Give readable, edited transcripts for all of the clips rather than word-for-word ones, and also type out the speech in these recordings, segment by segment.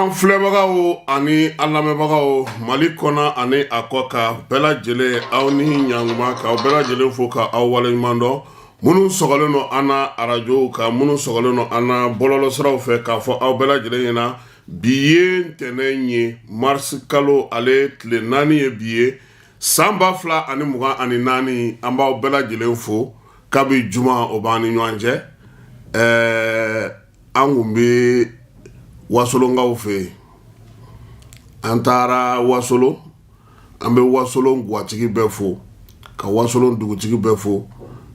An filɛbagaw ani an lamɛnbagaw Mali kɔnɔ ani a kɔ kan bɛɛ lajɛlen, aw ni ɲankuma, k'aw bɛɛ lajɛlen fo ka aw waleɲuman dɔn. Minnu sɔgɔlen don an na arajow kan, minnu sɔgɔlen don an na bɔlɔlɔsiraw fɛ, k'a fɔ aw bɛɛ lajɛlen ɲɛna, bi ye ntɛnɛn ye, marisi kalo ale tile 4 ye bi ye, san 2024. An b'aw bɛɛ lajɛlen fo kabi juma o b'an ni ɲɔgɔn cɛ. An kun bɛ wasolonkaw fɛ yen, an taara Wasolon. An bɛ Wasolon gwatigi bɛɛ fo, ka Wasolon dugutigi bɛɛ fo,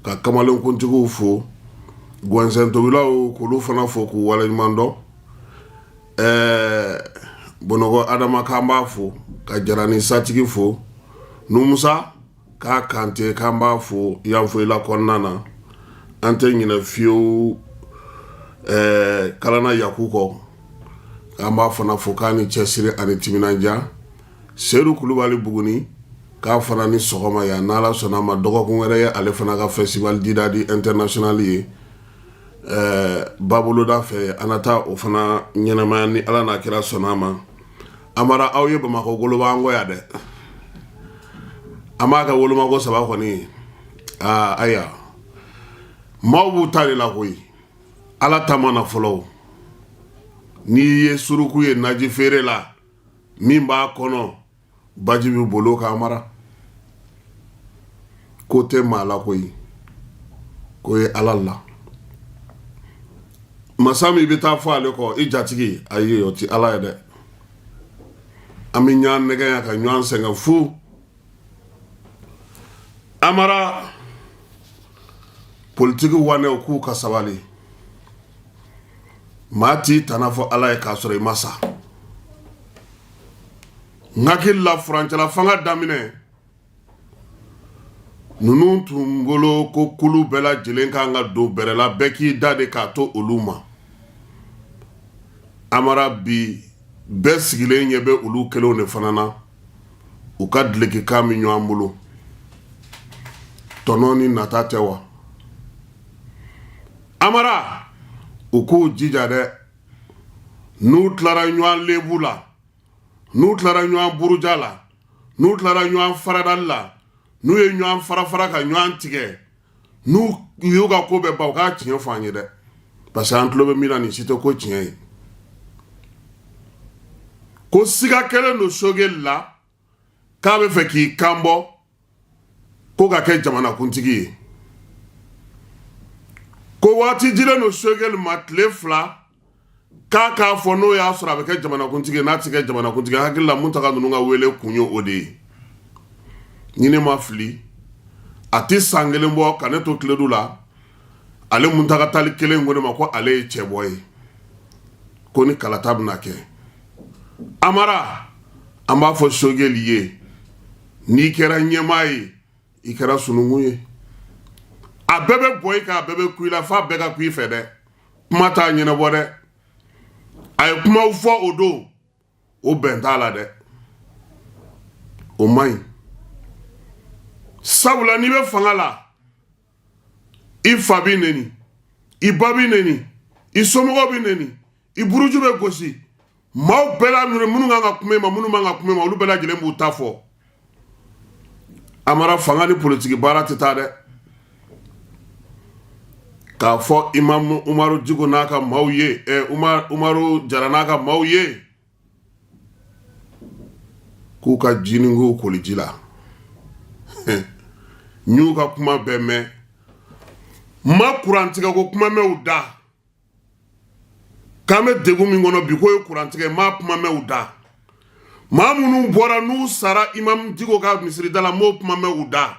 ka kamalenkuntigiw fo, gwansɛntobilaw k'olu fana fo k'u waleɲuman dɔn. Bɔnɔgɔ Adama k'an b'a fo, ka Jarani Satigi fo, Numusa k'a Kante k'an b'a fo Yanfoyila kɔnɔna na. An tɛ ɲinɛ fiyewu Kalana Yaku kɔ, k'an b'a fana fo k'a ni cɛsiri ani timinandiya. Seyidu Kulubali Buguni k'a fana ni sɔgɔma yan. N'Ala sɔnna a ma, dɔgɔkun wɛrɛ ye ale fana ka festival Didadi international ye baboloda fɛ. An na taa o fana ɲɛnamaya ni Ala n'a kira sɔnna a ma. Amara, aw ye Bamakɔ goloba an kɔ yan dɛ. An b'a kɛ wolomako saba kɔni ye. Aa ayiwa, maaw b'u ta de la koyi, Ala ta ma na fɔlɔ. N'i ye suruku ye naji feere la, min b'a kɔnɔ baji bɛ bolo k'a mara. Ko tɛ maa la koyi, ko ye Ala la. Masa min bɛ taa fɔ ale kɔ i jatigi, ayi, o tɛ Ala ye dɛ. An bɛ ɲɔgɔn nɛgɛ yan ka ɲɔgɔn sɛgɛn fu. Amara, politiki wanɛw k'u ka sabali. Maa t'i tana fɔ Ala ye k'a sɔrɔ i ma sa. N hakili la, furancɛla fanga daminɛ ninnu tun bolo ko kulu bɛɛ lajɛlen kan ka don bɛrɛ la, bɛɛ k'i da de k'a to olu ma. Amara, bi bɛɛ sigilen ɲɛ bɛ olu kelenw de fana na, u ka dulokikan min ɲɔgɔn bolo, tɔnɔ ni nata tɛ wa? Amara, u k'u jija dɛ. N'u tilara ɲɔgɔn lebu la, n'u tilara ɲɔgɔn buruja la, n'u tilara ɲɔgɔn faradali la, n'u ye ɲɔgɔn farafara ka ɲɔgɔn tigɛ, n'u y'u ka ko bɛɛ ban, u k'a tiɲɛ fɔ an ye dɛ, parce que an tulo bɛ min na, nin si tɛ ko tiɲɛ ye. Ko siga kɛlen don Sogɛli la k'a bɛ fɛ k'i kan bɔ ko ka kɛ jamanakuntigi ye, ko waati dilen don Sogɛli ma tile 2 k'a k'a fɔ n'o y'a sɔrɔ a bɛ kɛ jamanakuntigi ye, n'a tɛ kɛ jamanakuntigi ye. Hakili la, Muntaga ninnu ka wele kun ye o de ye. Ni ne ma fili, a tɛ san kelen bɔ ka ne to Kiledu la, ale Muntaga Tali kelen ko ne ma ko ale ye cɛbɔ ye, ko ni kalata bɛna kɛ. Amara, an b'a fɔ Sogɛli ye, n'i kɛra ɲɛmaa ye, i kɛra sununkun ye. A bɛɛ bɛ bɔ i kan, a bɛɛ bɛ ku i la, f'a bɛɛ ka ku i fɛ dɛ. Kuma t'a ɲɛnabɔ dɛ. A ye kumaw fɔ o don, o bɛn t'a la dɛ, o man ɲi. Sabula n'i bɛ fanga la, i fa b'i neni, i ba b'i neni, i somɔgɔw b'i neni, i buruju bɛ gosi. Maaw bɛɛ la minnu kan ka kuma i ma, minnu man ka kuma i ma, olu bɛɛ lajɛlen b'u ta fɔ. Amara, fanga ni politiki baara tɛ taa dɛ. K'a fɔ Imamu Umaru Diko n'a ka maaw ye, Umaru Jara n'a ka maaw ye, k'u ka jinin k'u koliji la. N y'u ka kuma bɛɛ mɛn, n ma kurantigɛ ko kuma mɛn u da. K'an bɛ degun min kɔnɔ bi, k'o ye kurantigɛ, n m'a kuma mɛn u da. Maa minnu bɔra n'u sara Imam Diko ka misirida la, n m'o kuma mɛn u da.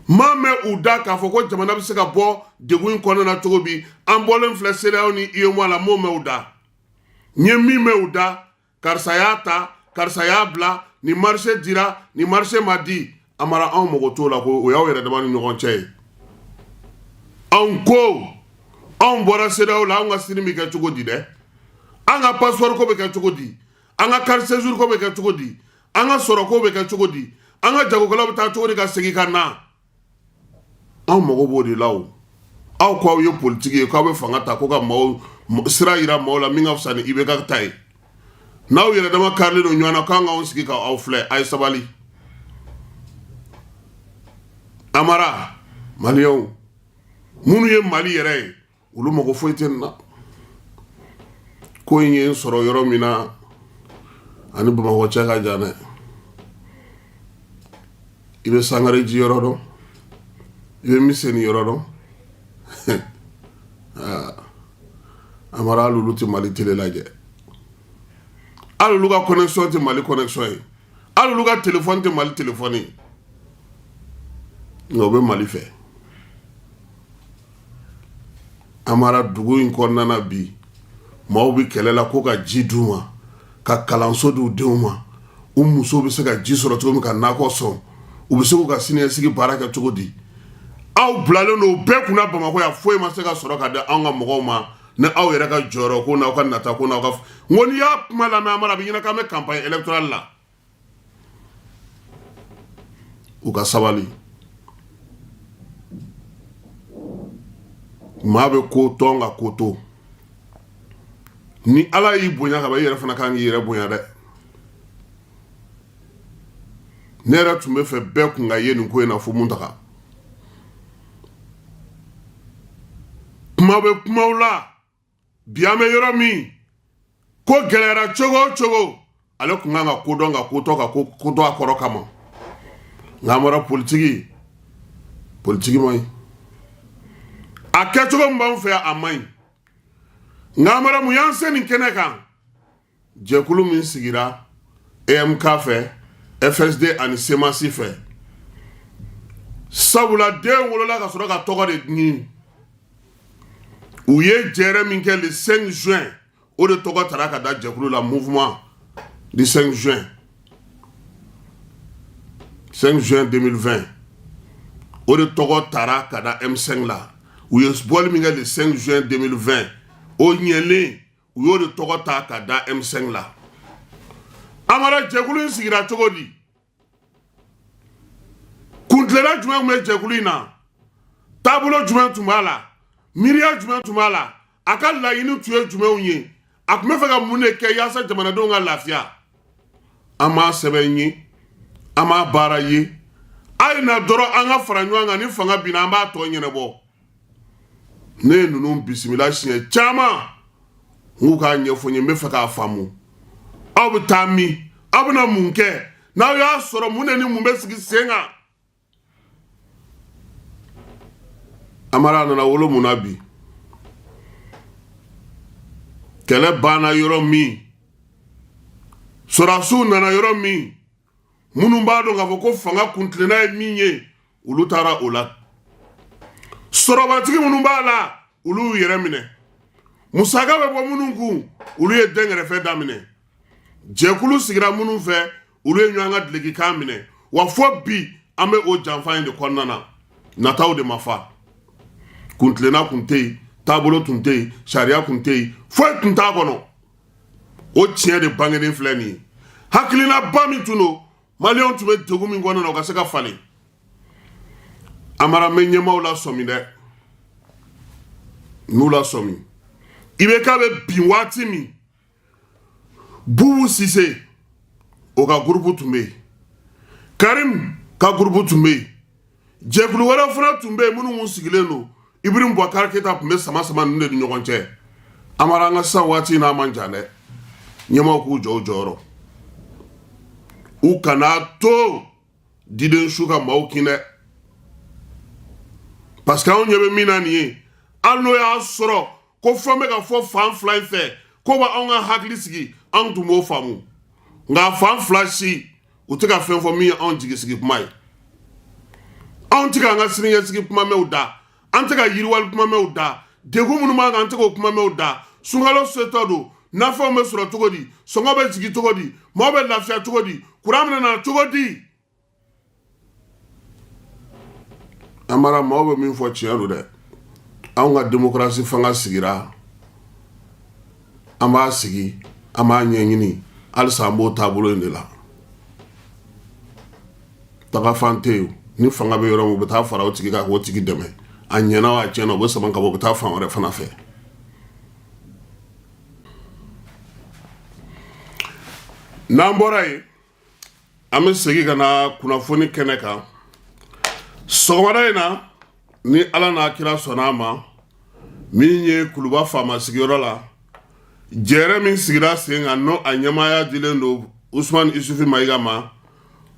N m'a mɛn u da k'a fɔ ko jamana bɛ se ka bɔ degun in kɔnɔna na cogo bi, an bɔlen filɛ CEDEAO ni UEMOA la, n m'o mɛn u da. N ye min mɛn u da, karisa y'a ta, karisa y'a bila, ni marché dira, ni marché ma di. Amara, anw mago t'o la, ko o y'aw yɛrɛ dama ni ɲɔgɔn cɛ ye. Anw ko anw bɔra CEDEAO la, anw ka sini bɛ kɛ cogo di dɛ? An ka passeport ko bɛ kɛ cogo di? An ka carte séjour ko bɛ kɛ cogo di? An ka sɔrɔ ko bɛ kɛ cogo di? An ka jagokɛlaw bɛ taa cogo di ka segin ka na? Anw mago b'o de la. O Aw ko aw ye politiki ye, k'aw bɛ fanga ta ko ka maaw sira yira maaw la min ka fisa ni IBK ta ye. N'aw yɛrɛ dama karilen don ɲɔgɔn na, k'an k'anw sigi ka aw filɛ, a ye sabali. Amara, maliyɛnw minnu ye Mali yɛrɛ ye, olu mago foyi tɛ nin na. Ko in ye n sɔrɔ yɔrɔ min na, ani Bamakɔ cɛ ka jan dɛ. I bɛ Sangareji yɔrɔ dɔn, i bɛ Miseni yɔrɔ dɔn. Amara, hali olu tɛ Mali tele lajɛ, hali olu ka connexion tɛ Mali connexion ye, hali olu ka téléphone tɛ Mali téléphone ye, nka u bɛ Mali fɛ. Amara, dugu in kɔnɔna na bi, maaw bɛ kɛlɛ la ko ka ji d'u ma, ka kalanso d'u denw ma, u musow bɛ se ka ji sɔrɔ cogo min ka nakɔ sɔn, u bɛ se k'u ka siniɲɛsigi baara kɛ cogo di. Aw bilalen don o bɛɛ kunna Bamakɔ yan, foyi ma se ka sɔrɔ ka di anw ka mɔgɔw ma ni aw yɛrɛ ka jɔyɔrɔ ko n'aw ka nata ko n'aw ka. N ko n'i y'a kuma lamɛn, Amara, a bɛ ɲinɛ k'an bɛ campagne électorale la. U ka sabali. Maa bɛ ko tɔn ka ko to ni Ala y'i bonya ka ban, i yɛrɛ fana kan k'i yɛrɛ bonya dɛ. Ne yɛrɛ tun bɛ fɛ bɛɛ kun ka ye nin ko in na fo Muntaga. Kuma bɛ kumaw la bi, an bɛ yɔrɔ min, ko gɛlɛyara cogo o cogo, ale tun kan ka ko dɔn ka ko tɔ ka ko to a kɔrɔ kama. Nka an bɔra politiki, politiki man ɲi, a kɛcogo min b'anw fɛ yan, a man ɲi. Nka Amara, mun y'an se nin kɛnɛ kan? Jɛkulu min sigira EMK fɛ, FSD ani CMAS fɛ, sabula den wolola ka sɔrɔ ka tɔgɔ de ɲini. U ye jɛrɛ min kɛ le 5 juin, o de tɔgɔ tara ka da jɛkulu la, mouvement du 5 juin, 5 juin 2020, o de tɔgɔ tara ka da M5 la. U ye bɔli min kɛ le 5 juin 2020, o ɲɛlen, u y'o de tɔgɔ ta ka da M5 la. Amara, jɛkulu in sigira cogo di? Kuntilenna jumɛn tun bɛ jɛkulu in na? Taabolo jumɛn tun b'a la? Miiriya jumɛn tun b'a la? A ka laɲini tun ye jumɛnw ye? A tun bɛ fɛ ka mun de kɛ yaasa jamanadenw ka lafiya? An m'a sɛbɛn ye, an m'a baara ye. A ye na dɔrɔn, an ka fara ɲɔgɔn kan, ni fanga binna, an b'a tɔ ɲɛnabɔ. Ne ye ninnu bisimila siɲɛ caman, n k'u k'a ɲɛfɔ n ye, n bɛ fɛ k'a faamu. Aw bɛ taa min? Aw bɛna mun kɛ? N'aw y'a sɔrɔ, mun de ni mun bɛ sigi sen kan? Amara, nana wolo mun na bi? Kɛlɛ banna yɔrɔ min, sɔrɔdasiw nana yɔrɔ min, minnu b'a dɔn k'a fɔ ko fanga kuntilenna ye min ye, olu taara o la. Sɔrɔbatigi minnu b'a la, olu y'u yɛrɛ minɛ. Musaka bɛ bɔ minnu kun, olu ye dɛnkɛrɛfɛ daminɛ. Jɛkulu sigira minnu fɛ, olu ye ɲɔgɔn ka dulokikan minɛ. Wa fo bi, an bɛ o janfa in de kɔnɔna na. Nataw de ma fa, kuntilenna kun tɛ yen, taabolo tun tɛ yen, sariya tun tɛ yen, foyi tun t'a kɔnɔ. O tiɲɛ de bangenen filɛ nin ye. Hakilinaba min tun don, maliyɛnw tun bɛ degun min kɔnɔna na, o ka se ka falen. Amara, n bɛ ɲɛmaaw lasɔmi dɛ, n'u lasɔmi. IBK bɛ bin waati min, Bubu Sise, o ka gurupu tun bɛ yen, Karim ka gurupu tun bɛ yen, jɛkulu wɛrɛ fana tun bɛ yen minnu kun sigilen don. Ibrahim Boubacar Keita tun bɛ sama sama ninnu de ni ɲɔgɔn cɛ. Amara, an ka sisan waati n'a man jan dɛ. Ɲɛmaaw k'u jɔ u jɔyɔrɔ, u kana to diden su ka maaw kin dɛ, parce que anw ɲɛ bɛ min na nin ye, hali n'o y'a sɔrɔ ko fɛn bɛ ka fɔ fan fila in fɛ ko b'anw ka hakili sigi, anw tun b'o faamu. Nka fan fila si u tɛ ka fɛn fɔ min ye anw jigi sigi kuma ye. Anw tɛ k'an ka siniɲɛsigi kuma mɛn u da, an tɛ ka yiriwali kuma mɛn u da, degun minnu b'an kan, an tɛ k'o kuma mɛn u da. Sunkalo setɔ don, nafɛnw bɛ sɔrɔ cogo di? Sɔngɔ bɛ jigin cogo di? Maaw bɛ lafiya cogo di? Kuran bɛna na cogo di? Amara, maaw bɛ min fɔ tiɲɛ don dɛ. Anw ka démocratie fanga sigira, an b'a sigi, an b'a ɲɛɲini, halisa an b'o taabolo in de la. Tagafan tɛ yen. Ni fanga bɛ yɔrɔ min, u bɛ taa fara o tigi kan k'o tigi dɛmɛ. A ɲɛna, a tiɲɛna, u bɛ sama ka bɔ, u bɛ taa fan wɛrɛ fana fɛ. N'an bɔra yen, an bɛ segin ka na kunnafoni kɛnɛ kan sɔgɔmada in na. Ni Ala n'a kira sɔnna a ma, min ye Kuluba faama sigiyɔrɔ la, jɛrɛ min sigira sen kan, n'o a ɲɛmaaya dilen don Usumani Isufi Mayiga ma,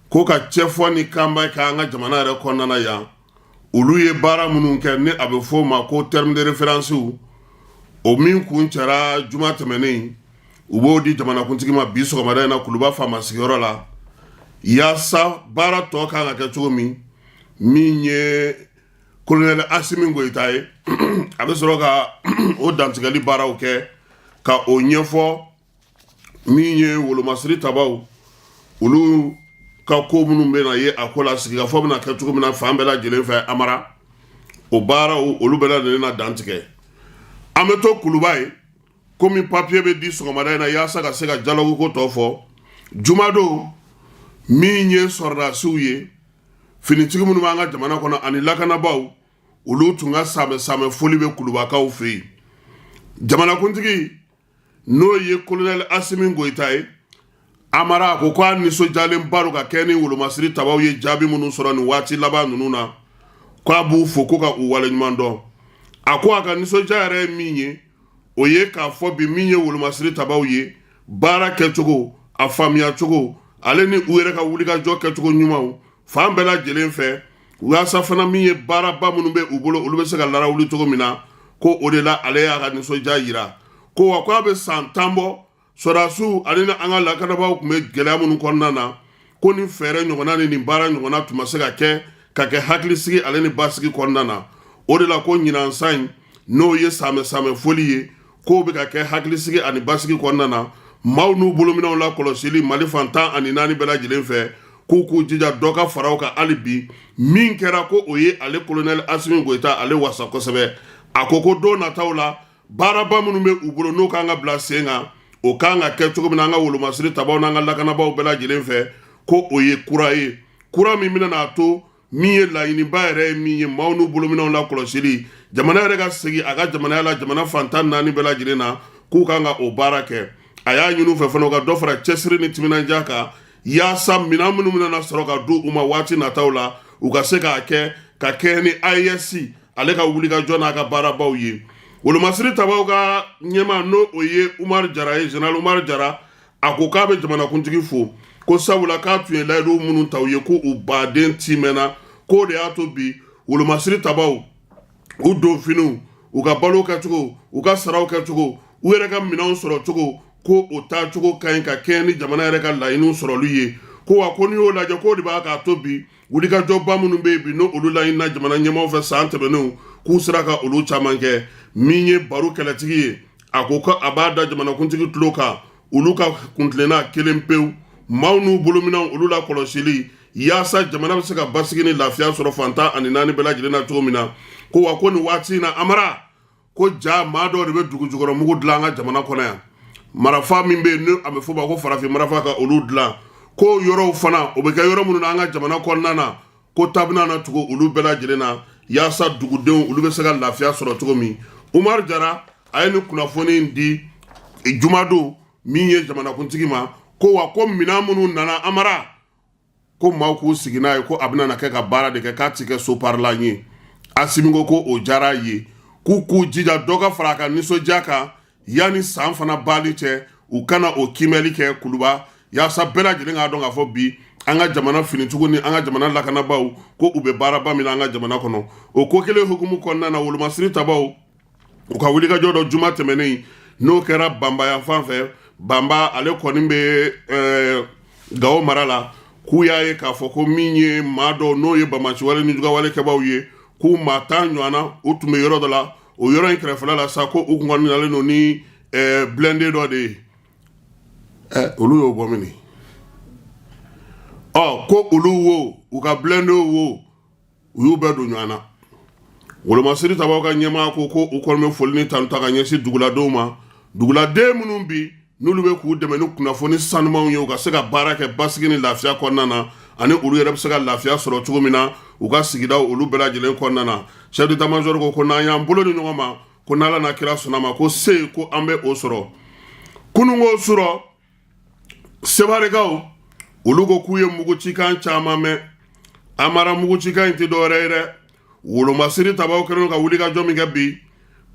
ko ka cɛfɔ ni kanba kɛ an ka jamana yɛrɛ kɔnɔna na yan, olu ye baara minnu kɛ, ni a bɛ fɔ o ma ko terme de référence, o min kuncɛra juma tɛmɛnen, u b'o di jamanakuntigi ma bi sɔgɔmada in na Kuluba faama sigiyɔrɔ la, yaasa baara tɔ kan ka kɛ cogo min. Min ye kolonɛli Asimi Goyita ye, a bɛ sɔrɔ ka o dantigɛli baaraw kɛ ka o ɲɛfɔ. Min ye wolomasiri tabaw, olu ka ko minnu bɛ na ye a ko la, sigikafɔ bɛna kɛ cogo min na fan bɛɛ lajɛlen fɛ, amara o baaraw, olu bɛɛ lajɛlen na dantigɛ. An bɛ to Kuluba ye, komi papiye bɛ di sɔgɔmada in na yaasa ka se ka dialogue ko tɔ fɔ jumadon. Min ye sɔrɔdasiw ye, finitigi minnu b'an ka jamana kɔnɔ ani lakanabaaw, olu tun ka samɛ samɛ foli bɛ Kulubakaw fɛ yen. Jamanakuntigi, n'o ye kolonɛli Asimi Goyita ye, amara ko k'a nisɔndiyalenba don ka kɛ ni wolomasiri tabaw ye jaabi minnu sɔrɔ nin waati laban ninnu na, k'a b'u fo ko ka u waleɲuman dɔn. A ko a ka nisɔndiya yɛrɛ ye min ye, o ye k'a fɔ bi min ye wolomasiri tabaw ye, baara kɛcogo, a faamuya cogo, ale ni u yɛrɛ ka wulikajɔ kɛcogo ɲumanw fan bɛɛ lajɛlen fɛ, yaasa fana min ye baaraba minnu bɛ u bolo, olu bɛ se ka larawuli cogo min na, ko o de la ale y'a ka nisɔndiya yira. Ko wa, k'a bɛ san 10 bɔ, sɔrɔdasiw ani ni an ka lakanabaaw tun bɛ gɛlɛya minnu kɔnɔna na, ko ni fɛɛrɛ ɲɔgɔnna ni nin baara ɲɔgɔnna tun ma se ka kɛ ka kɛ hakilisigi ale ni basigi kɔnɔna na. O de la ko ɲinan san in, n'o ye samɛ samɛ foli ye, k'o bɛ ka kɛ hakilisigi ani basigi kɔnɔna na, maaw n'u bolominɛnw lakɔlɔsili Mali fan 14 bɛɛ lajɛlen fɛ, k'u k'u jija dɔ ka fara o kan hali bi. Min kɛra, ko o ye ale kolonɛli Asimi Goyita ale wasa kosɛbɛ. A ko ko don nataw la, baaraba minnu bɛ u bolo, n'o kan ka bila sen kan, o kan ka kɛ cogo min na an ka wolomasiri tabaw n'an ka lakanabaaw bɛɛ lajɛlen fɛ, ko o ye kura ye, kura min bɛna n'a to min ye laɲiniba yɛrɛ ye, min ye maaw n'u bolominɛnw lakɔlɔsili, jamana yɛrɛ ka segin a ka jamanaya la jamana fan 14 bɛɛ lajɛlen na, k'u kan ka o baara kɛ. A y'a ɲini u fɛ fana, u ka dɔ fara cɛsiri ni timinandiya kan, yaasa minɛn minnu bɛna sɔrɔ ka di u ma waati nataw la, u ka se k'a kɛ ka kɛɲɛ ni AES ale ka wulikajɔ n'a ka baarabaw ye. Wolomasiri tabaw ka ɲɛmaa, n'o o ye Umaru Jara ye, général Umaru Jara, a ko k'a bɛ jamanakuntigi fo, ko sabula k'a tun ye layidu minnu ta u ye, ko u baden timɛna, k'o de y'a to bi wolomasiri tabaw, u donfiniw, u ka balo kɛcogo, u ka saraw kɛcogo, u yɛrɛ ka minɛnw sɔrɔ cogo, ko o taacogo ka ɲi ka kɛɲɛ ni jamana yɛrɛ ka laɲiniw sɔrɔli ye. Ko wa, ko n'i y'o lajɛ, k'o de b'a k'a to bi wulikajɔba minnu bɛ yen bi, n'o olu laɲinina jamana ɲɛmaaw fɛ san tɛmɛnenw, k'u sera ka olu caman kɛ. Min ye baro kɛlɛtigi ye, a ko ko a b'a da jamanakuntigi tulo kan, olu ka kuntilenna kelen pewu, maaw n'u bolominɛnw olu lakɔlɔsili, yaasa jamana bɛ se ka basigi ni lafiya sɔrɔ fan 14 bɛɛ lajɛlen na cogo min na. Ko wa, ko nin waati in na, amara ko ja maa dɔw de bɛ dugu jukɔrɔ mugu dilan an ka jamana kɔnɔ yan, marafa min bɛ yen ni a bɛ f'o ma ko farafin marafa, ka olu dilan, ko yɔrɔw fana o bɛ kɛ yɔrɔ minnu na an ka jamana kɔnɔna na, ko ta bɛna na tugu olu bɛɛ lajɛlen na, yaasa dugudenw olu bɛ se ka lafiya sɔrɔ cogo min. Umaru Jara a ye nin kunnafoni in di jumadon min ye jamanakuntigi ma. Ko wa, ko minɛn minnu nana, amara ko maaw k'u sigi n'a ye, ko a bɛna kɛ ka baara de kɛ, k'a ti kɛ soparilan ye. Asimi ko ko o diyara a ye, k'u k'u jija dɔ ka fara a ka nisɔndiya kan yanni san fana baali cɛ, u kana o kiimɛli kɛ Kuluba, yaasa bɛɛ lajɛlen k'a dɔn k'a fɔ bi an ka jamana finitigiw ni an ka jamana lakanabaaw, ko u bɛ baaraba min na an ka jamana kɔnɔ. O ko kelen hukumu kɔnɔna na, wolomasiri tabaw u ka wulikajɔ dɔ juma tɛmɛnen, n'o kɛra Banba yan fan fɛ, Banba ale kɔni bɛ Gawo mara la, k'u y'a ye k'a fɔ ko min ye maa dɔw, n'o ye banbaanciwale ni jugawale kɛbaaw ye, k'u maa 10 ɲɔgɔnna, u tun bɛ yɔrɔ dɔ la, o yɔrɔ in kɛrɛfɛla la sa, ko u kun kɔni nalen don ni blindé dɔ de ye. Olu y'o bɔ mini? Ɔ, ko olu wo, u ka blindé wo, u y'u bɛɛ don ɲɔgɔn na. Wolomasiri tabaw ka ɲɛmaa ko ko u kɔni bɛ foli ni tanu ta ka ɲɛsin duguladenw ma, duguladen minnu bi n'olu bɛ k'u dɛmɛ ni kunnafoni sanumanw ye, u ka se ka baara kɛ basigi ni lafiya kɔnɔna na, ani olu yɛrɛ bɛ se ka lafiya sɔrɔ cogo min na. u ka sigidaw olu bɛɛ lajɛlen kɔnɔna na. Chef d'état major ko n'an y'an bolo di ɲɔgɔn ma, ko n'Ala n'a kira sɔnna ma, ko se ko an bɛ o sɔrɔ. Kununko surɔ, Sewarekaw olu ko k'u ye mugucikan caman mɛn. Amara, mugucikan in tɛ dɔwɛrɛ ye dɛ, wolomasiri tabaw kɛlen ka wuli ka jɔ min kɛ bi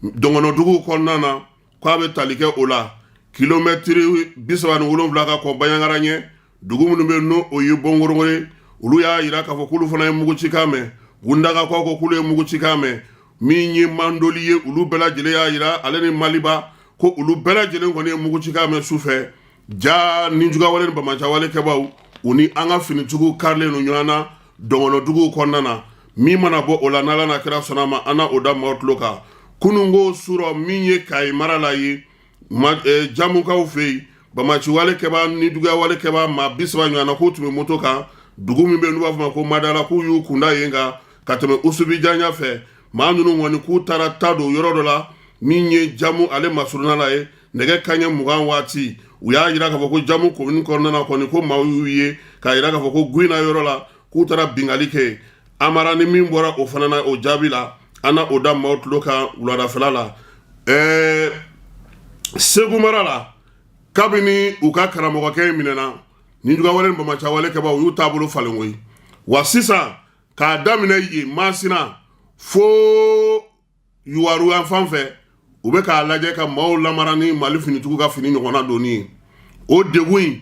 dɔngɔnɔdugu kɔnɔna na, k'a bɛ tali kɛ o la. Kilomɛtiri 37 ka kɔn Banjagara ɲɛ, dugu minnu bɛ n'o o ye Bɔnkɔrɔngɔ ye, olu y'a jira k'a fɔ k'olu fana ye mugucikan mɛn. Gundakaw ko k'olu ye mugucikan mɛn. Min ye Mandoli ye, olu bɛɛ lajɛlen y'a jira, ale ni Maliba, ko olu bɛɛ lajɛlen kɔni ye mugucikan mɛn su fɛ. Ja nijuguyawale ni banbaanciwale kɛbaw, u ni an ka finitigiw karilen don ɲɔgɔn na dɔngɔnɔduguw kɔnɔna na. Min mana bɔ o la, n'Ala n'a kira sɔnna ma, an na o da maaw tulo kan. Kununko surɔ, min ye Kayi mara la ye, Jamukaw fɛ yen, banbaanciwale kɛbaa nijuguyawale kɛbaa maa 30 ɲɔgɔn na, k'u tun bɛ moto kan dugu min bɛ yen n'u b'a fɔ ma ko Madala, k'u y'u kunda yen kan ka tɛmɛ Usubijanya fɛ. Maa ninnu kɔni, k'u taara ta don yɔrɔ dɔ la min ye Jamu ale masurunna la ye, nɛgɛ kanɲɛ 20 waati. U y'a jira k'a fɔ ko Jamu komini kɔnɔna na kɔni, ko maaw y'u ye k'a jira k'a fɔ ko Guina yɔrɔ la, k'u taara binkanni kɛ. Amara, ni min bɔra o fana na, o jaabi la, an na o da maaw tulo kan wuladafɛla la. Segu mara la, kabini u ka karamɔgɔkɛ in minɛna, nijuguyawale ni banbaanciwale kɛbaw u y'u taabolo falen koyi. Wa sisan, k'a daminɛ yen Masina fo Yuwaru yan fan fɛ, u bɛ k'a lajɛ ka maaw lamara ni Mali finitigiw ka fini ɲɔgɔnna donni ye. O degun in,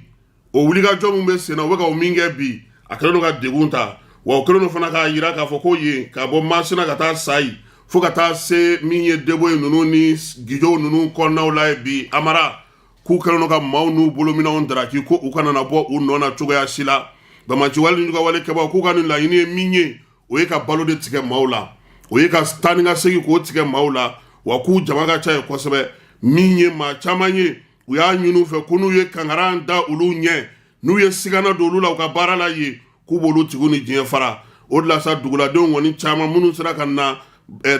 o wulikajɔ min bɛ sen na, u bɛ ka o min kɛ bi, a kɛlen don ka degun ta. Wa o kɛlen don fana k'a jira k'a fɔ ko yen, ka bɔ Masina ka taa Sayi, fo ka taa se min ye Deboyi ninnu ni Gijow ninnu kɔnɔnaw la ye bi, Amara, k'u kɛlen don ka maaw n'u bolominɛnw daraki, ko u kana na bɔ u nɔ na cogoya si la. Banbaanciwale ni juguyawale kɛbaw k'u ka nin laɲini ye min ye, o ye ka balo de tigɛ maaw la, o ye ka taa ni ka segin k'o tigɛ maaw la. Wa k'u jama ka ca ye kosɛbɛ. Min ye maa caman ye, u y'a ɲini u fɛ ko n'u ye kankaran da olu ɲɛ, n'u ye sigana don olu la u ka baara la yen, k'u b'olu tigiw ni diɲɛ fara. O de la sa, duguladenw kɔni caman minnu sera ka na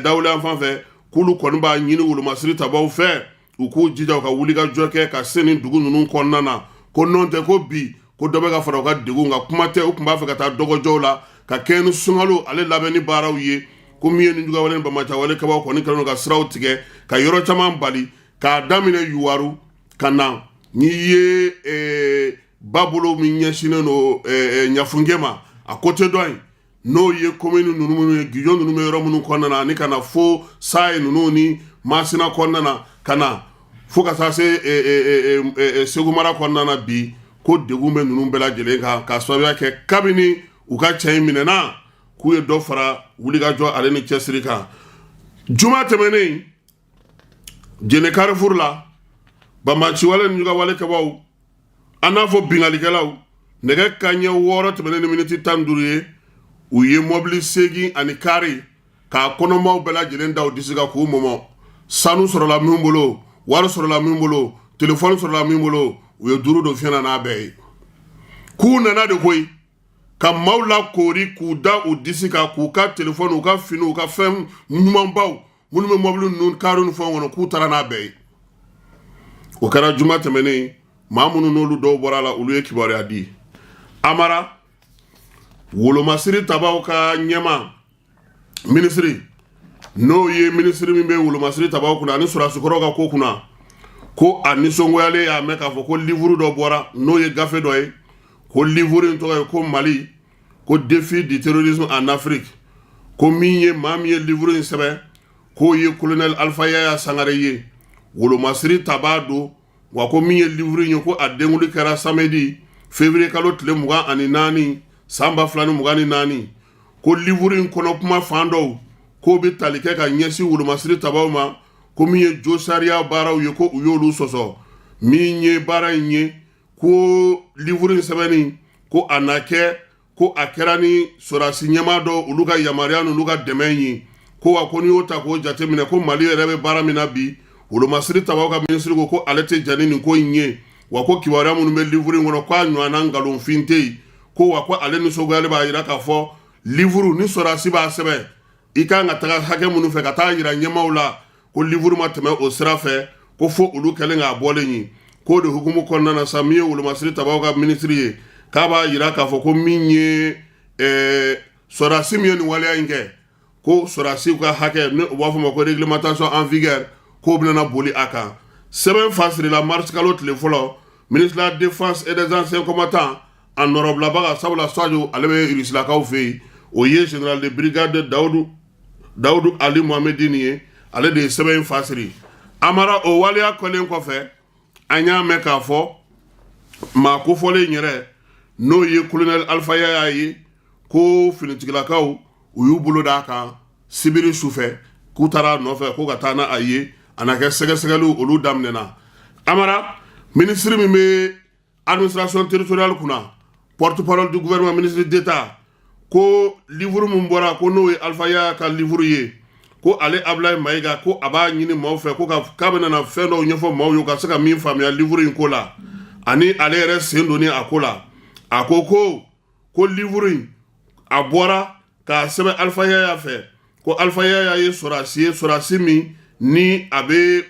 Dawolo yan fan fɛ, k'olu kɔni b'a ɲini wolomasiri tabaw fɛ, u k'u jija u ka wulikajɔ kɛ ka se nin dugu ninnu kɔnɔna na, ko nɔn tɛ ko bi ko dɔ bɛ ka fara u ka degun kan. Kuma tɛ u tun b'a fɛ ka taa dɔgɔjɔw la ka kɛɲɛ ni sunkalo ale labɛnni baaraw ye, ko min ye nijuguyawale ni banbaanciwale kɛbaw kɔni kɛlen don ka siraw tigɛ ka yɔrɔ caman bali, k'a daminɛ Yuwaru ka na n'i ye ba bolo min ɲɛsinnen don Ɲafunke ma, a côté dɔ in, n'o ye komini ninnu minnu ye, Gijo ninnu bɛ yɔrɔ minnu kɔnɔna na, ani ka na fo Sayi ninnu ni Masina kɔnɔna na, ka na fo ka taa se Segu mara kɔnɔna na bi, ko degun bɛ ninnu bɛɛ lajɛlen kan, k'a sababuya kɛ kabini u ka cɛ in minɛna, k'u ye dɔ fara wulikajɔ ale ni cɛsiri kan. Juma tɛmɛnen, Jene Carrefour la, banbaanciwale ni juguyawale kɛbaw, an n'a fɔ binkannikɛlaw, nɛgɛ kanɲɛ 6 tɛmɛnen ni miniti 15 ye, u ye mɔbili 8 ani kari k'a kɔnɔmaw bɛɛ lajɛlen da u disi kan k'u mɔmɔ. Sanu sɔrɔla min bolo, wari sɔrɔla min bolo, telefɔni sɔrɔla min bolo, u ye duuru don fiɲɛ na n'a bɛɛ ye. K'u nana de koyi ka maaw lakoori k'u da u disi kan, k'u ka telefɔni, u ka fini, u ka fɛn ɲumanbaw minnu bɛ mɔbili ninnu, kari ni fɛnw kɔnɔ, k'u taara n'a bɛɛ ye. O kɛra juma tɛmɛnen. Maa minnu n'olu dɔw bɔra a la, olu ye kibaruya di. Amara, wolomasiri tabaw ka ɲɛma minisiri, n'o ye minisiri min bɛ wolomasiri tabaw kunna ani sɔrɔdasikɔrɔw ka ko kunna, ko a nisɔngoyalen y'a mɛn k'a fɔ ko livuru dɔ bɔra, n'o ye gafe dɔ ye, ko livuru in tɔgɔ ye ko Mali, ko défi du terrorisme en Afrique, ko min ye maa min ye livuru in sɛbɛn, k'o ye colonel Alpha Yaya Sangare ye, wolomasiri tabaa don. Wa ko min ye livuru in ye, ko a denkuli kɛra samedi février kalo tile 24 san 2024, ko livuru in kɔnɔ kuma fan dɔw k'o bɛ tali kɛ ka ɲɛsin wolomasiri tabaw ma, ko min ye jo sariya baaraw ye, ko u y'olu sɔsɔ. Min ye baara in ye, ko livuru in sɛbɛnni, ko a na kɛ ko a kɛra ni sɔrɔdasi ɲɛmaa dɔw olu ka yamaruya n'olu ka dɛmɛ ye, ko wa ko n'i y'o ta k'o jateminɛ, ko Mali yɛrɛ bɛ baara min na bi, wolomasiri tabaw ka minisiri ko ko ale tɛ jɛn ni nin ko in ye. Wa ko kibaruya minnu bɛ livuru in kɔnɔ, k'a ɲɔgɔnna nkalonfin tɛ yen, ko wa ko ale nisɔngoyalen b'a jira k'a fɔ livuru ni sɔrɔdasi b'a sɛbɛn, i kan ka taga hakɛ minnu fɛ ka taa jira ɲɛmaaw la, ko livuru ma tɛmɛ o sira fɛ, ko fo olu kɛlen k'a bɔlen ye. K'o de hukumu kɔnɔna na sa, min ye wolomasiri tabaw ka minisiri ye, k'a b'a jira k'a fɔ ko min ye Sɔrɔdasi min ye nin waleya in kɛ, ko sɔrɔdasiw ka hakɛ, ni u b'a fɔ ma ko réglementation en vigueur, k'o bɛna boli a kan. Sɛbɛn fasirila mars kalo tile fɔlɔ. Ministre de la Défense et des Anciens Combattants, a nɔrɔbilabaga, sabula Sadio ale bɛ Rusilakaw fɛ yen, o ye général de brigade Dawudu Ali Mohamedini ye, ale de ye sɛbɛn in fasiri. Amara, o waleya kɛlen kɔfɛ, an y'a mɛn k'a fɔ maa kofɔlen yɛrɛ, n'o ye colonel Alpha Yaya ye, ko finitigilakaw u y'u bolo d'a kan sibiri sufɛ, k'u taara a nɔfɛ ko ka taa n'a ye, a na kɛ sɛgɛsɛgɛliw olu daminɛna. Amara, minisiri min bɛ administration territoriale kunna, porte-parole du gouvernement, ministre d'État, ko livre min bɔra, ko n'o ye Alpha Yaya ka livre ye, ko ale Ablaye Mayiga, ko a b'a ɲini maaw fɛ ko ka k'a bɛna na fɛn dɔw ɲɛfɔ maaw ye ka se ka min faamuya livre in ko la, ani ale yɛrɛ sen donni a ko la. A ko ko livre in a bɔra k'a sɛbɛn Alpha Yaya fɛ, ko Alpha Yaya ye sɔrɔdasi ye, sɔrɔdasi min ni a bɛ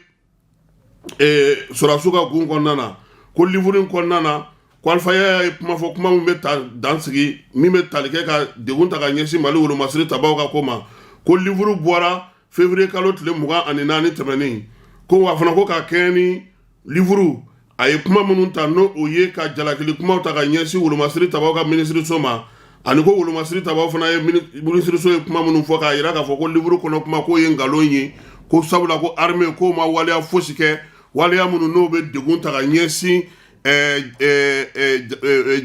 sɔrɔdasiw ka gun kɔnɔna na, ko livre in kɔnɔna na, ko Alpha Yaya ye kuma fɔ, kuma min bɛ ta dansigi, min bɛ tali kɛ ka degun ta ka ɲɛsin Mali wolomasiri tabaw ka ko ma, ko livre bɔra février kalo tile 24 tɛmɛnen, ko wa fana ko ka kɛɲɛ ni livre a ye kuma minnu ta, n'o o ye ka jalakili kumaw ta ka ɲɛsin wolomasiri tabaw ka minisiriso ma, ani ko wolomasiri tabaw fana ye minisiriso ye kuma minnu fɔ k'a jira k'a fɔ ko livre kɔnɔ kuma k'o ye nkalon ye, ko sabula ko armée k'o ma waleya fosi kɛ, waleya minnu n'o bɛ degun ta ka ɲɛsin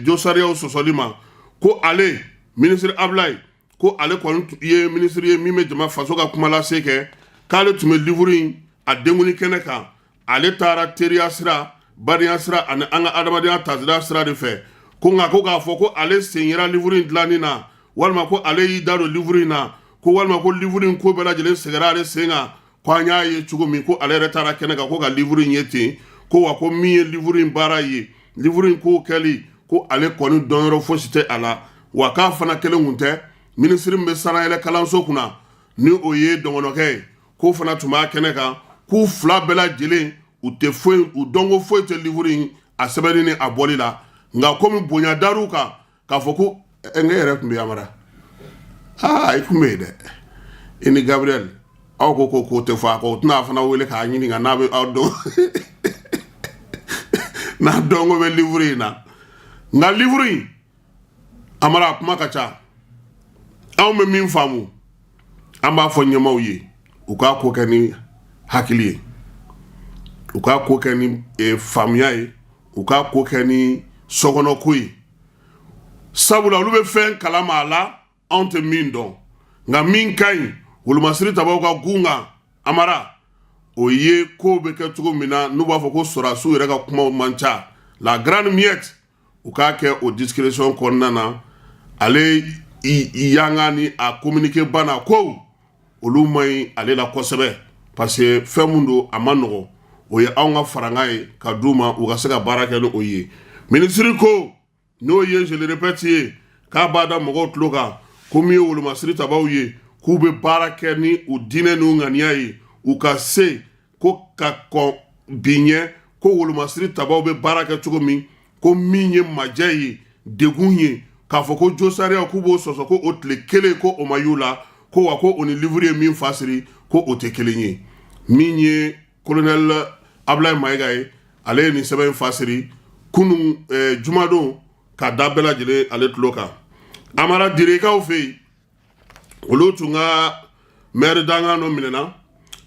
josariyaw sɔsɔli ma. Ko ale minisiri Ablaye, ko ale kɔni ye minisiri ye min bɛ jama faso ka kuma lase kɛ, k'ale tun bɛ livre in a denkuni kɛnɛ kan, ale taara teriya sira, badenya sira ani an ka adamadenya tasira sira de fɛ, ko nka ko k'a fɔ ko ale sen yera livre in dilanni na, walima ko ale y'i da don livre in na, ko walima ko livre in ko bɛɛ lajɛlen sɛgɛrɛ ale sen kan, ko an y'a ye cogo min, ko ale yɛrɛ taara kɛnɛ kan ko ka livre in ye ten, ko wa ko min ye livre in baara ye, livre in ko kɛli, ko ale kɔni dɔnyɔrɔ fosi tɛ a la. Wa k'a fana kelen kun tɛ, minisiri min bɛ sanayɛlɛ kalanso kunna, ni o ye dɔgɔnɔkɛ ye, k'o fana tun b'a kɛnɛ kan, k'u fila bɛɛ lajɛlen u tɛ foyi, u dɔnko foyi tɛ livre in a sɛbɛnni ni a bɔli la. Nka komi bonya dar'u kan k'a fɔ ko n yɛrɛ tun bɛ Amara, aa i tun bɛ yen dɛ, i ni Gabriel, aw ko ko k'o tɛ fɔ a kɔ, u tɛna a fana wele k'a ɲininka n'a bɛ aw dɔn, n'a dɔnko bɛ livre in na. Nka livre in, Amara, a kuma ka ca. Anw bɛ min faamu, an b'a fɔ ɲɛmaaw ye u k'a ko kɛ ni hakili ye, u k'a ko kɛ ni faamuya ye, u k'a ko kɛ ni sokɔnɔko ye, sabula olu bɛ fɛn kalama a la, anw tɛ min dɔn. Nka min ka ɲi wolomasiri tabaw ka gun kan, Amara, o ye kow bɛ kɛ cogo min na, n'u b'a fɔ ko sɔrɔdasiw yɛrɛ ka kumaw man ca, la grande muette, u k'a kɛ o discrétion kɔnɔna na. Ale yanga ni a communiqué banna ko olu man ɲi ale la kosɛbɛ, parce que fɛn mun don, a ma nɔgɔ. O ye anw ka farankan ye ka d'u ma, u ka se ka baara kɛ ni o ye. Minisiri ko, n'o ye, je le répète ye, k'a b'a da mɔgɔw tulo kan ko min ye wolomasiri tabaw ye, k'u bɛ baara kɛ ni u diinɛ n'u ŋaniya ye, u ka se ko ka kɔn bi ɲɛ, ko wolomasiri tabaw bɛ baara kɛ cogo min, ko min ye majɛ ye, degun ye, k'a fɔ ko josariya k'u b'o sɔsɔ, ko o tile kelen ko o ma y'u la, ko wa ko o ni livre ye min fasiri, ko o tɛ kelen ye. Min ye colonel Ablaye Mayiga ye, ale ye nin sɛbɛn in fasiri kunun jumadon ka da bɛɛ lajɛlen ale tulo kan. Amara, Direkaw fɛ yen, olu tun ka maire dankan dɔ minɛna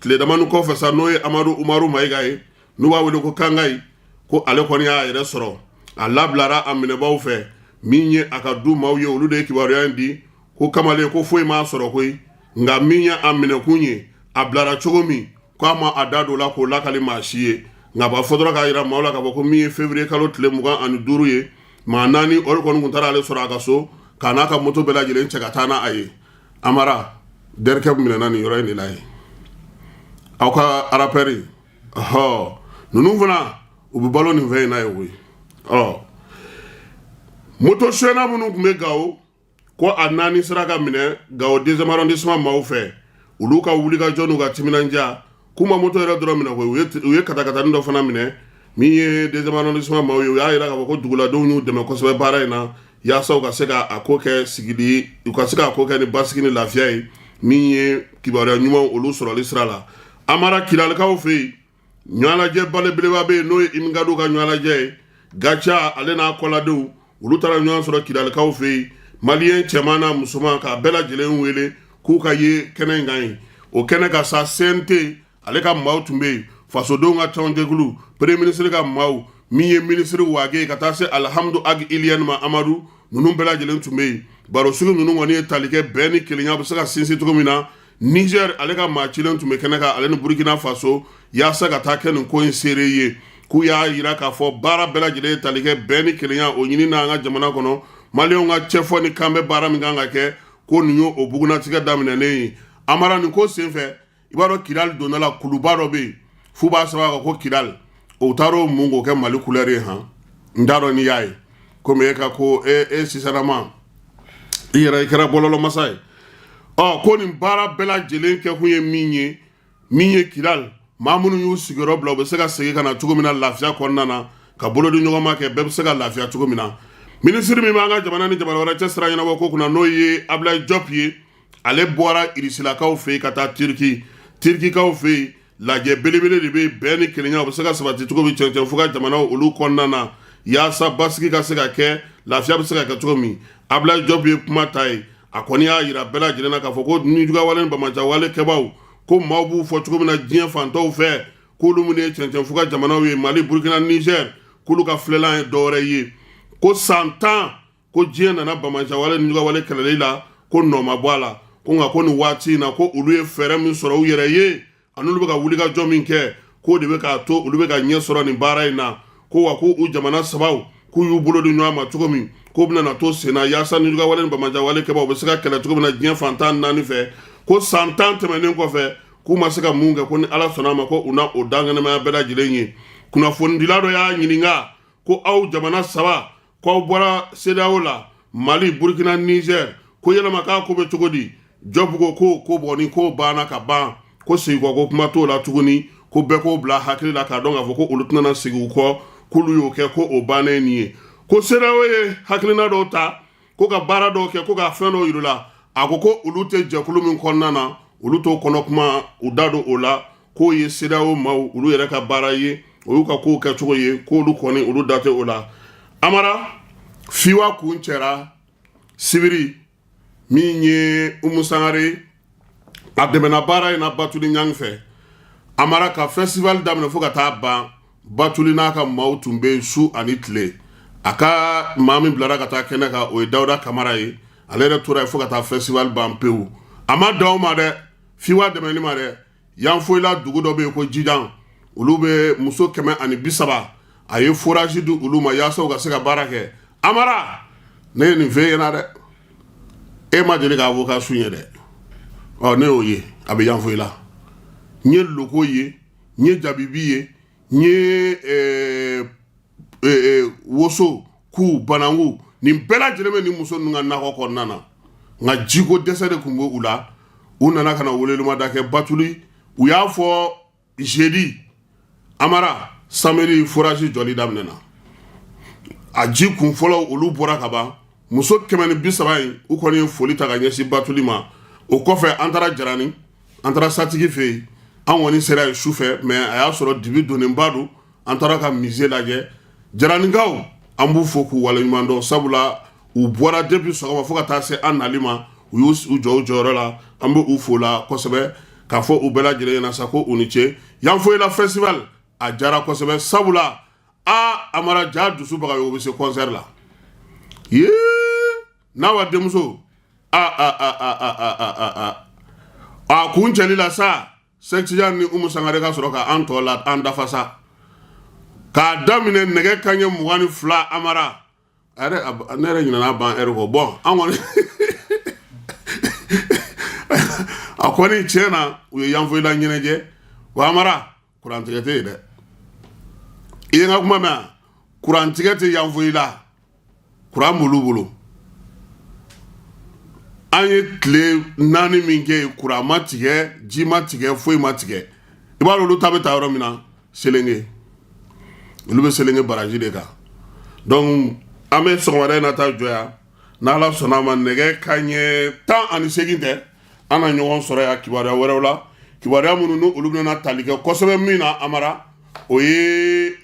tile damani kɔfɛ sa, n'o ye Amadu Umaru Mayiga ye, n'u b'a wele ko Kangayi, ko ale kɔni y'a yɛrɛ sɔrɔ, a labilara a minɛbaw fɛ. Min ye a ka du maaw ye, olu de ye kibaruya in di ko kamalen ko foyi m'a sɔrɔ koyi, nka min ye a minɛkun ye, a bilara cogo min, ko a ma a da don la k'o lakali maa si ye. Nka b'a fɔ dɔrɔn k'a jira maaw la k'a fɔ ko min ye février kalo tile 25 ye, maa naani olu kɔni tun taara ale sɔrɔ a ka so k'a n'a ka moto bɛɛ lajɛlen cɛ ka taa n'a ye. Amara, Derkɛ minɛna nin yɔrɔ in de la ye, aw ka rappeur ɔhɔ ninnu fana u bɛ balo nin fɛn in na ye koyi. Ɔ moto suyɛnna minnu tun bɛ Gawo, ko a naani sera ka minɛ Gawo deuxième arrondissement maaw fɛ, olu ka wulikajɔ n'u ka timinandiya, k'u ma moto yɛrɛ dɔrɔn minɛ koyi, u ye katakatani dɔ fana minɛ. Min ye deuxième arrondissement maaw ye, u y'a jira k'a fɔ ko duguladenw y'u dɛmɛ kosɛbɛ baara in na. yaasa u ka se ka a ko kɛ sigili, u ka se k'a ko kɛ ni basigi ni lafiya ye, min ye kibaruya ɲuman olu sɔrɔli sira la. Amara, Kidalikaw fɛ yen, ɲɔgɔnlajɛ belebeleba bɛ yen, n'o ye Imgadu ka ɲɔgɔnlajɛ ye. Gaca ale n'a kɔladenw, olu taara ɲɔgɔn sɔrɔ Kidalikaw fɛ yen. Maliyɛn cɛman n'a musoman, k'a bɛɛ lajɛlen wele k'u ka ye kɛnɛ in kan yen. O kɛnɛ kan sa, CNT ale ka maaw tun bɛ yen, fasodenw ka tɔnjɛkulu, premier ministre ka maaw, min ye minisiri Wage, ka taa se Alihamudu Agi Iliyɛni ma, Amadu, ninnu bɛɛ lajɛlen tun bɛ yen. Barosigi ninnu kɔni ye tali kɛ bɛn ni kelenya bɛ se ka sinsin cogo min na. Niger ale ka maa cilen tun bɛ kɛnɛ kan, ale ni Burkina Faso, yaasa ka taa kɛ nin ko in seere ye, k'u y'a jira k'a fɔ baara bɛɛ lajɛlen ye tali kɛ bɛn ni kelenya o ɲini na an ka jamana kɔnɔ. Maliyɛnw ka cɛfɔ ni kan bɛ baara min kan ka kɛ, ko nin y'o bugunnatigɛ daminɛnen ye. Amara, nin ko senfɛ, i b'a dɔn Kidali donda la, kuluba dɔ bɛ yen f'u b'a sɛbɛn a kan ko Kidali. O taara o mun k'o kɛ Mali couleur ye han. N t'a dɔn n'i y'a ye, komi e ka ko e sisanama, i yɛrɛ i kɛra bɔlɔlɔmasa ye. Ɔ, ko nin baara bɛɛ lajɛlen kɛkun ye min ye, min ye Kidali maa minnu y'u sigiyɔrɔ bila, u bɛ se ka segin ka na cogo min na lafiya kɔnɔna na, ka bolo di ɲɔgɔn ma kɛ, bɛɛ bɛ se ka lafiya cogo min na. Minisiri min b'an ka jamana ni jamana wɛrɛ cɛ sira ɲɛnabɔ ko kunna, n'o ye Abulayi Jɔp ye, ale bɔra Irisilakaw fɛ yen ka taa Turiki, Turikikaw fɛ yen. Lajɛ belebele de bɛ bɛn ni kelenya o bɛ se ka sabati cogo min cɛncɛn fo ka jamanaw olu kɔnɔna na, yaasa basigi ka se ka kɛ, lafiya bɛ se ka kɛ cogo min. Abulayi Jɔp ye kuma ta ye. A kɔni y'a jira bɛɛ lajɛlen na k'a fɔ ko nijuguyawale ni banbaanciwale kɛbaaw, ko maaw b'u fɔ cogo min na diɲɛ fantanw fɛ, k'olu minnu ye cɛncɛn fo ka jamanaw ye, Mali, Burukina, Nizɛri, k'olu ka filɛlan ye dɔwɛrɛ ye. Ko san 10 ko diɲɛ nana banbaanciwale ni nijuguyawale kɛlɛli la, ko nɔ ma bɔ a la. Ko nka ko nin waati in na, ko olu ye fɛɛrɛ min sɔrɔ u yɛrɛ ye, ani olu bɛ ka wulikajɔ min kɛ, k'o de bɛ k'a to olu bɛ ka ɲɛ sɔrɔ nin baara in na. Ko wa ko u jamana sabaw, k'u y'u bolo di ɲɔgɔn ma cogo min, k'o bɛna na to senna yaasa nijuguyawale ni banbaanciwale kɛbaaw bɛ se ka kɛlɛ cogo min na diɲɛ fan 14 fɛ. Ko san 10 tɛmɛnen kɔfɛ, k'u ma se ka mun kɛ, ko ni Ala sɔnna a ma, ko u na o dankɛnɛmaya bɛɛ lajɛlen ye. Kunnafonidila dɔ y'a ɲininka ko aw jamana saba, ko aw bɔra CEDEAO la, Mali, Burkina, Niger, ko yɛlɛma k'a ko bɛ cogo di? Jɔp ko ko bon, ni ko banna ka ban, ko segin kɔ ko kuma t'o la tuguni, ko bɛɛ k'o bila hakili la k'a dɔn k'a fɔ ko olu tɛna segin u kɔ, k'olu y'o kɛ, ko o bannen nin ye. Ko CEDEAO ye hakilina dɔw ta, ko ka baara dɔw kɛ, ko ka fɛn dɔw yir'u la. A ko ko olu tɛ jɛkulu min kɔnɔna na, olu t'o kɔnɔ kuma, u da don o la, k'o ye CEDEAO maaw olu yɛrɛ ka baara ye, o y'u ka kow kɛcogo ye, k'olu kɔni olu da tɛ o la. Amara, FIWA kuncɛra sibiri. Min ye Umu Sangare, a dɛmɛna baara in na Batuli Ɲang fɛ. Amara, ka festival daminɛ fo ka taa ban, Batuli n'a ka maaw tun bɛ yen su ani tile. A ka maa min bilara ka taa kɛnɛ kan, o ye Dawuda Kamara ye. Ale yɛrɛ tora yen fo ka taa festival ban pewu. A ma dan o ma dɛ, FIWA dɛmɛni ma dɛ, Yanfoyila dugu dɔ bɛ yen ko Jijan, olu bɛ muso 130, a ye forage di olu ma yaasa u ka se ka baara kɛ. Amara, ne ye nin f'e ɲɛna dɛ, e ma deli ka avocat sun ye dɛ. Ɔ, ne y'o ye, a bɛ Yanfoyila. N ye loko ye, n ye jabibi ye, n ye woso ku bananku, nin bɛɛ lajɛlen bɛ nin muso ninnu ka nakɔ kɔnɔna na. Nka jiko dɛsɛ de tun bɛ u la. U nana ka na welelemada kɛ Batuli. U y'a fɔ jeudi, Amara, samedi forage jɔli daminɛna. A ji kun fɔlɔ olu bɔra ka ban. Muso 130 in, u kɔni ye foli ta ka ɲɛsin Batuli ma. O kɔfɛ, an taara Jarani, an taara Satigi fɛ yen. An kɔni sera yen su fɛ, mais a y'a sɔrɔ dibi donnenba don. An taara ka musée lajɛ. Jaraninkaw, an b'u fo k'u waleɲuman dɔn, sabula u bɔra depuis sɔgɔma fo ka taa se an nali ma, u y'u jɔ u jɔyɔrɔ la. An bɛ u fo la kosɛbɛ, k'a fɔ u bɛɛ lajɛlen ɲɛna sa ko u ni ce. Yanfoyila festival a jara kosɛbɛ, sabula a Amara ja dusu baga, o bɛ se concert la yee n'a wa denmuso a a a a a a a a a kuncɛli la sa, Sɛki Tidiane ni Umu Sangare ka sɔrɔ ka an tɔ la an dafa sa, k'a daminɛ nɛgɛ kanɲɛ 22. Amara, a yɛrɛ, ne yɛrɛ ɲinɛna ban ɛri kɔ. Bɔn, an kɔni a kɔni tiɲɛ na, u ye Yanfoyila ɲɛnajɛ wa. Amara, kurantigɛ tɛ yen dɛ. I ye n ka kuma mɛn wa? Kurantigɛ tɛ Yanfoyila, kuran b'olu bolo. An ye tile 4 min kɛ yen, kuran ma tigɛ, ji ma tigɛ, foyi ma tigɛ. I b'a dɔn olu ta bɛ taa yɔrɔ min na, Selenge. Olu bɛ Selenge baraji de kan. Donc An bɛ sɔgɔmada in na taa jɔ yan. N'Ala sɔnna a ma, nɛgɛ kanɲɛ 18 tɛ, an na ɲɔgɔn sɔrɔ yan kibaruya wɛrɛw la, kibaruya minnu ni olu bɛna tali kɛ kosɛbɛ. Min na Amara, o ye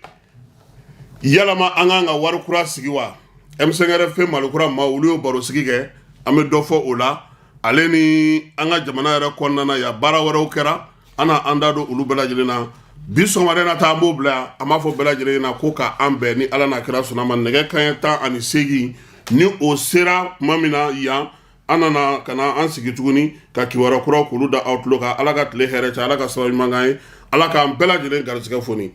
yalama an k'an ka wari kura sigi wa? M5RFP Mali kura maaw, olu y'o baro sigi kɛ, an bɛ dɔ fɔ o la. Ale ni an ka jamana yɛrɛ kɔnɔna na yan, baara wɛrɛw kɛra, an na an da don olu bɛɛ lajɛlen na. Bi sɔgɔmada in na ta, an b'o bila yan. An b'a fɔ bɛɛ lajɛlen na ko k'an bɛn ni Ala n'a kira sɔnna ma, nɛgɛ kanɲɛ 18 ni o sera tuma min na yan, an nana ka na an sigi tuguni ka kibaruya kuraw k'olu da aw tulo kan. Ala ka tile hɛrɛ cɛ, Ala ka sababu ɲuman k'an ye, Ala k'an bɛɛ lajɛlen garisɛgɛ foni.